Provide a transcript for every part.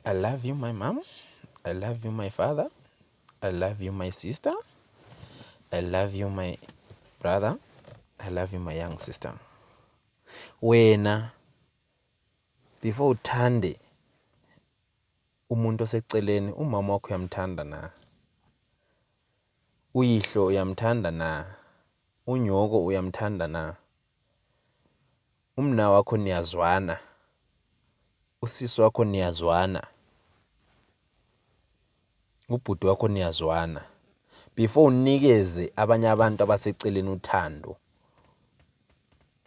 I love you my mom, I love you my father, I love you my sister, I love you my brother, I love you my young sister. Wena before uthande umuntu oseceleni, umama wakho uyamthanda na? Uyihlo uyamthanda na? Unyoko uyamthanda na? Umna wakho niyazwana? Usisi wakho niyazwana? Ubhuti wakho niyazwana? Before unikeze abanye abantu abaseceleni uthando,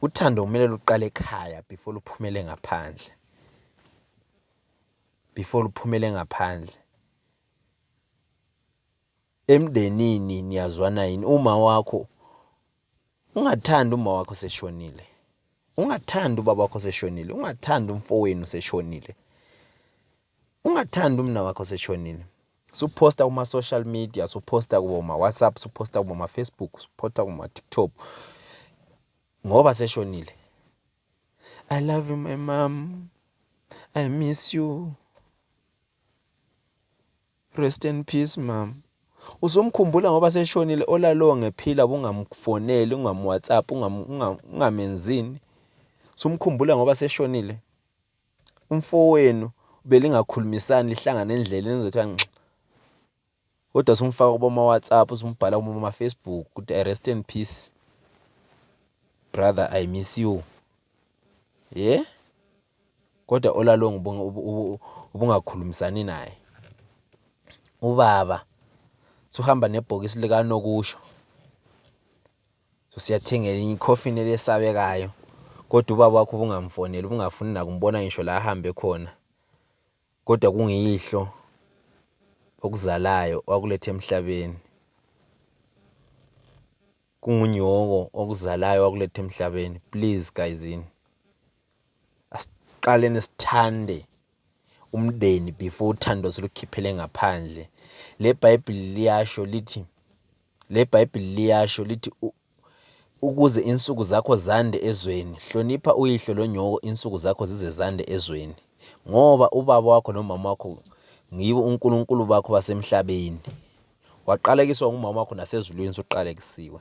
uthando kumele luqale ekhaya before luphumele ngaphandle. Before luphumele ngaphandle. Emndenini niyazwana yini? Uma wakho ungathandi uma wakho seshonile. Ungathandi ubaba wakho seshonile, ungathandi umfowenu seshonile. Ungathandi umna wakho seshonile. Suphosta kuma social media, suphosta kuma WhatsApp, suphosta kuma Facebook, suphosta kuma TikTok. Ngoba seshonile. I love you my mom. I miss you. Rest in peace mom. Usumkhumbula ngoba seshonile olalowo ngephila bungamfoneli, ungamWhatsApp, ungamenzini. Sumkhumbula ngoba seshonile. Umfowenu belingakhulumisani lihlangane endleleni nizothi nxa. Kodwa sumfaka kuboma WhatsApp, usumbhala kuboma Facebook ukuthi rest in peace. Brother, I miss you. Yeah? Kodwa olalong ubungakhulumisani naye. Ubaba suhamba nebhokisi likanokusho. So siyathengela ikhofi elesabekayo. Kodwa ubaba wakho ubungamfoneli, ubungafuni nakumbona ngisho la ahambe khona. Kodwa kungiyihlo okuzalayo wakuletha emhlabeni. Kungunyoko okuzalayo wakuletha emhlabeni. Please guyzini. Asiqaleni sithande umndeni before uthando silukhiphele ngaphandle. Le Bible liyasho lithi le Bible liyasho lithi ukuze insuku zakho zande ezweni, hlonipha uyihlo lonyoko insuku zakho zize zande ezweni. Ngoba ubaba wakho nomama wakho ngibo uNkulunkulu bakho basemhlabeni. Waqalekiswa ngumama wakho nasezulwini suqalekisiwe.